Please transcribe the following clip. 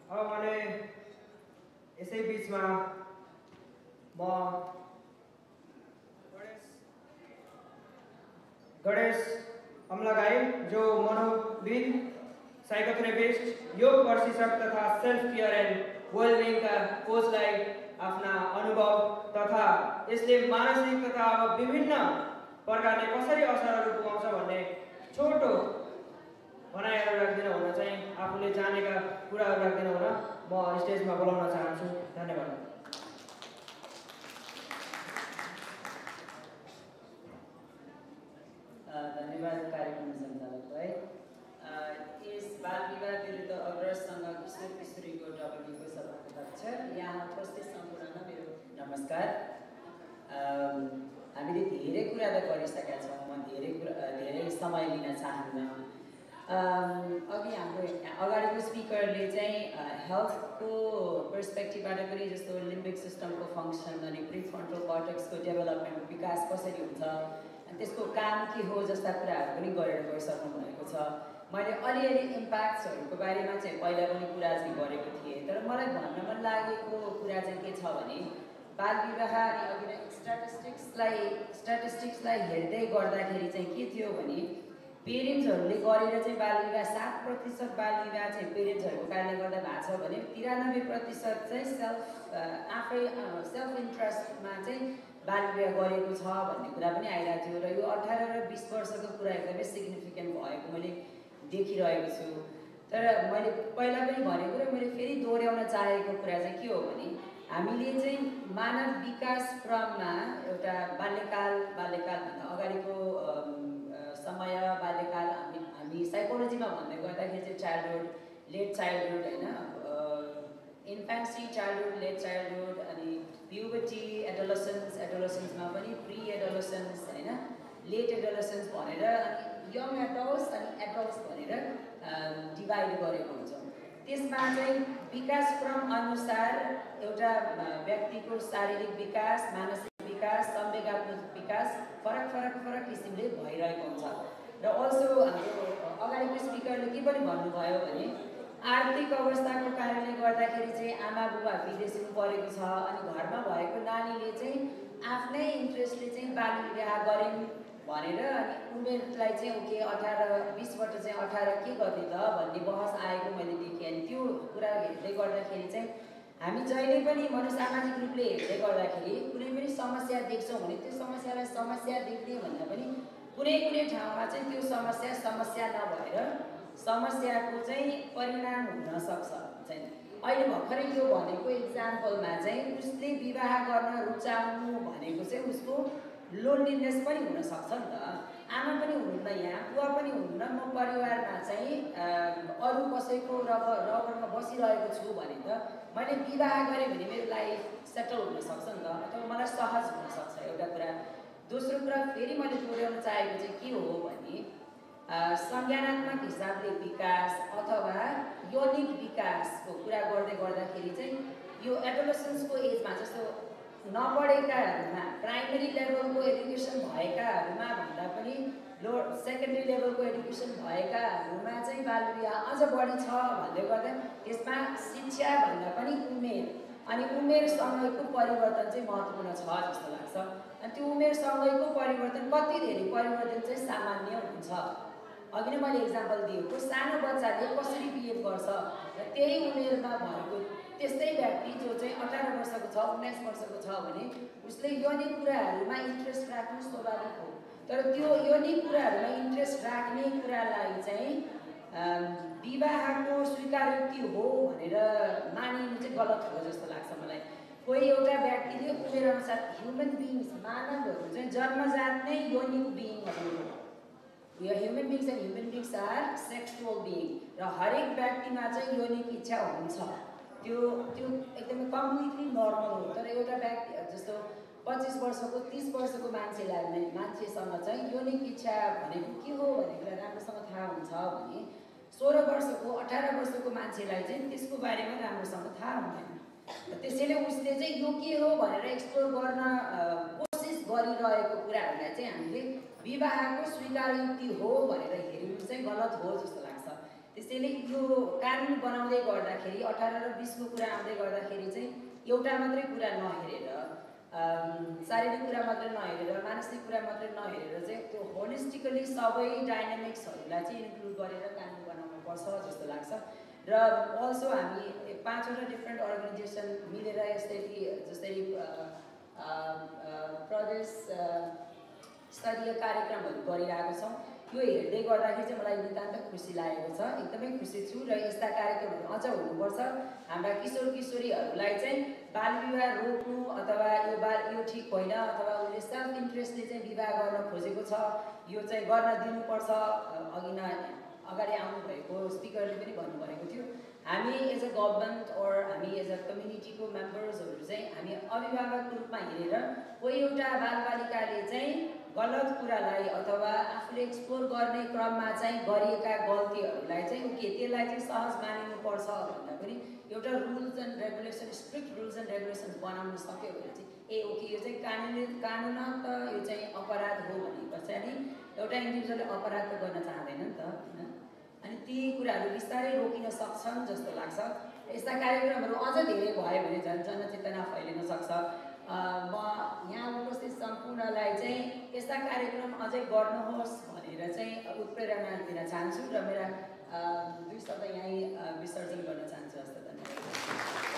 अब भने यसै बीचमा म गणेश अमलागाई जो मनोविद, साइकोथेरेपिस्ट, योग प्रशिक्षक तथा सेल्फ केयर एन्ड वेलबिङका कोचलाई आफ्ना अनुभव तथा यसले मानसिक तथा विभिन्न प्रकारले कसरी असरहरू पुर्याउँछ भन्ने छोटो भनाइहरू राख्दिन हुन चाहिँ आफूले जानेका कुराहरू राख्दिन हुन म स्टेजमा बोलाउन चाहन्छु। धन्यवाद। धन्यवाद कार्यक्रम सञ्चालकलाई। यस बाल विवाह विरुद्ध अग्रजसँग किशोर किशोरीको डब्ल्युको सभाध्यक्ष यहाँ उपस्थित सम्पूर्ण मेरो नमस्कार। हामीले धेरै कुरा त गरिसकेका छौँ, म धेरै समय लिन चाहन्न। अघि हाम्रो अगाडिको स्पिकरले चाहिँ हेल्थको पर्सपेक्टिभबाट पनि जस्तो लिम्बिक सिस्टमको फङ्सन अनि प्रिफ्रन्टल कर्टेक्सको डेभलपमेन्ट विकास कसरी हुन्छ अनि त्यसको काम के हो जस्ता कुराहरू पनि गरेर गइसक्नु भएको छ। मैले अलिअलि इम्प्याक्ट्सहरूको बारेमा चाहिँ पहिला पनि कुरा चाहिँ गरेको थिएँ, तर मलाई भन्न मन लागेको कुरा चाहिँ के छ भने बाल विवाह अनि अघि नै स्ट्याटिस्टिक्सलाई हेर्दै गर्दाखेरि चाहिँ के थियो भने पेरेन्ट्सहरूले गरेर चाहिँ बाल विवाह 7% बाल विवाह चाहिँ पेरेन्ट्सहरूको कारणले गर्दा भएको छ भने 93% चाहिँ सेल्फ इन्ट्रेस्टमा चाहिँ बाल विवाह गरेको छ भन्ने कुरा पनि आइरहेको थियो। र यो 18 र 20 वर्षको कुरा एकदमै सिग्निफिकेन्ट भएको मैले देखिरहेको छु। तर मैले पहिला पनि भनेको र मैले फेरि दोहोऱ्याउन चाहेको कुरा चाहिँ के हो भने हामीले चाहिँ मानव विकास क्रममा एउटा बाल्यकालभन्दा अगाडिको समय बाल्यकाल हामी साइकोलोजीमा भन्दै गर्दाखेरि चाहिँ चाइल्डहुड, लेट चाइल्डहुड होइन, इन्फेन्सी, चाइल्डहुड, लेट चाइल्डहुड अनि प्युबर्टी, एडोलेसेन्समा पनि प्री एडोलेसेन्स होइन, लेट एडोलेसेन्स भनेर अनि यङ एडल्ट्स अनि एडल्ट्स भनेर डिभाइड गरेको हुन्छ। त्यसमा चाहिँ विकास क्रम अनुसार एउटा व्यक्तिको शारीरिक विकास, मानसिक विकास, संवेगात्मक विकास फरक किसिमले भइरहेको हुन्छ। र अल्सो हाम्रो अगाडिको स्पिकरले के पनि भन्नुभयो भने आर्थिक अवस्थाको कारणले गर्दाखेरि चाहिँ आमा बुबा विदेशिनु परेको छ अनि घरमा भएको नानीले चाहिँ आफ्नै इन्ट्रेस्टले चाहिँ बाल विवाह गरिन् भनेर अनि उमेरलाई चाहिँ ओके 18-20 बाट चाहिँ 18 के गर्ने त भन्ने बहस आएको मैले देखेँ। अनि त्यो कुरा हेर्दै गर्दाखेरि चाहिँ हामी जहिले पनि मनोसामाजिक रूपले हेर्दै गर्दाखेरि कुनै पनि समस्या देख्छौँ भने त्यो समस्यालाई समस्या देख्ने भन्दा पनि कुनै ठाउँमा चाहिँ त्यो समस्या नभएर समस्याको चाहिँ परिणाम हुन सक्छ। चाहिँ अहिले भर्खरै यो भनेको इक्जाम्पलमा चाहिँ उसले विवाह गर्न रुचाउनु भनेको चाहिँ उसको लोनलिनेस पनि हुनसक्छ नि त। आमा पनि हुनुहुन्न, यहाँ बुवा पनि हुनुहुन्न, म परिवारमा चाहिँ अरू कसैको रगरमा बसिरहेको छु भने त मैले विवाह गरेँ भने मेरो लाइफ सेटल हुनसक्छ नि त, अथवा मलाई सहज हुनसक्छ एउटा कुरा। दोस्रो कुरा फेरि मैले दोहोऱ्याउन चाहेको चाहिँ के हो भने संज्ञानात्मक हिसाबले विकास अथवा यौनिक विकासको कुरा गर्दै गर्दाखेरि चाहिँ यो एडोलेसेन्सको एजमा जस्तो नपढेकाहरूमा प्राइमेरी लेभलको एजुकेसन भएकाहरूमा भन्दा पनि सेकेन्डरी लेभलको एजुकेसन भएकाहरूमा चाहिँ बाल विवाह अझ बढी छ भन्दै गर्दा त्यसमा शिक्षा भन्दा पनि उमेर अनि उमेरसँगैको परिवर्तन चाहिँ महत्त्वपूर्ण छ जस्तो लाग्छ। अनि त्यो उमेरसँगैको परिवर्तन कति धेरै परिवर्तन चाहिँ सामान्य हुन्छ। अघि नै मैले इक्जाम्पल दिएको सानो बच्चाले कसरी बिहेभ गर्छ र त्यही उमेरमा भएको त्यस्तै व्यक्ति जो चाहिँ 18 वर्षको छ 19 वर्षको छ भने उसले यौनिक कुराहरूमा इन्ट्रेस्ट राख्नु स्वाभाविक हो। तर त्यो यौनिक कुराहरूमा इन्ट्रेस्ट राख्ने कुरालाई चाहिँ विवाहको स्वीकारोक्ति हो भनेर मानिनु चाहिँ गलत हो जस्तो लाग्छ मलाई। कोही एउटा व्यक्तिले उमेरअनुसार ह्युमन बिइङ्स मानवहरू चाहिँ जन्मजात नै यौनिक बिइङहरू हो। यो human beings and human beings are sexual being र हरेक व्यक्तिमा चाहिँ यौनिक इच्छा हुन्छ। त्यो एकदमै कम्प्लिटली नर्मल हो। तर एउटा व्यक्ति जस्तो 25 वर्षको 30 वर्षको मान्छेसँग चाहिँ यौनिक इच्छा भनेको के हो भन्ने कुरा राम्रोसँग थाहा हुन्छ भने 16 वर्षको 18 वर्षको मान्छेलाई चाहिँ त्यसको बारेमा राम्रोसँग थाहा हुँदैन। त्यसैले उसले चाहिँ यो के हो भनेर एक्सप्लोर गर्न कोसिस गरिरहेको कुराहरूलाई चाहिँ हामीले विवाहको स्वीकारोक्ति हो भनेर हेर्नु चाहिँ गलत हो जस्तो लाग्छ। त्यसैले यो कानुन बनाउँदै गर्दाखेरि 18 र 20 को कुरा आउँदै गर्दाखेरि चाहिँ एउटा मात्रै कुरा नहेरेर शारीरिक कुरा मात्रै नहेरेर मानसिक कुरा मात्रै नहेरेर चाहिँ त्यो होलिस्टिकली सबै डाइनामिक्सहरूलाई चाहिँ इन्क्लुड गरेर कानुन बनाउनु पर्छ जस्तो लाग्छ। र अल्सो हामी 5वटा डिफ्रेन्ट अर्गनाइजेसन मिलेर जस्तै प्रदेश स्तरीय कार्यक्रमहरू गरिरहेको छौँ। यो हेर्दै गर्दाखेरि चाहिँ मलाई नितान्त खुसी लागेको छ, एकदमै खुसी छु। र यस्ता कार्यक्रमहरू अझ हुनुपर्छ। हाम्रा किशोर किशोरीहरूलाई चाहिँ बाल विवाह रोक्नु अथवा यो ठिक होइन अथवा उसले सेल्फ इन्ट्रेस्टले चाहिँ विवाह गर्न खोजेको छ, यो चाहिँ गर्न दिनुपर्छ। अगाडि आउनुभएको स्पिकरले पनि भन्नुभएको थियो, हामी एज अ गभर्मेन्ट और हामी एज अ कम्युनिटीको मेम्बर्सहरू चाहिँ हामी अभिभावकको रूपमा हेरेर कोही एउटा बालबालिकाले चाहिँ गलत कुरालाई अथवा आफूले एक्सप्लोर गर्ने क्रममा चाहिँ गरिएका गल्तीहरूलाई चाहिँ त्यसलाई चाहिँ सहज मानिनुपर्छ भन्दा पनि एउटा rules and regulation, strict rules and regulations बनाउन सक्यो भने चाहिँ ओके यो चाहिँ कानुनत यो चाहिँ अपराध हो भने पछाडि एउटा इन्डिभिजुअलले अपराध त गर्न चाहँदैन नि त होइन। अनि ती कुराहरू बिस्तारै रोकिन सक्छन् जस्तो लाग्छ। यस्ता कार्यक्रमहरू अझ धेरै भयो भने झन् जनचेतना फैलिन सक्छ। म यहाँ उपस्थित सम्पूर्णलाई चाहिँ यस्ता कार्यक्रम अझै गर्नुहोस् भनेर चाहिँ उत्प्रेरणा दिन चाहन्छु र मेरा 2 शब्द यहीँ विसर्जन गर्न चाहन्छु। हस्त धन्यवाद।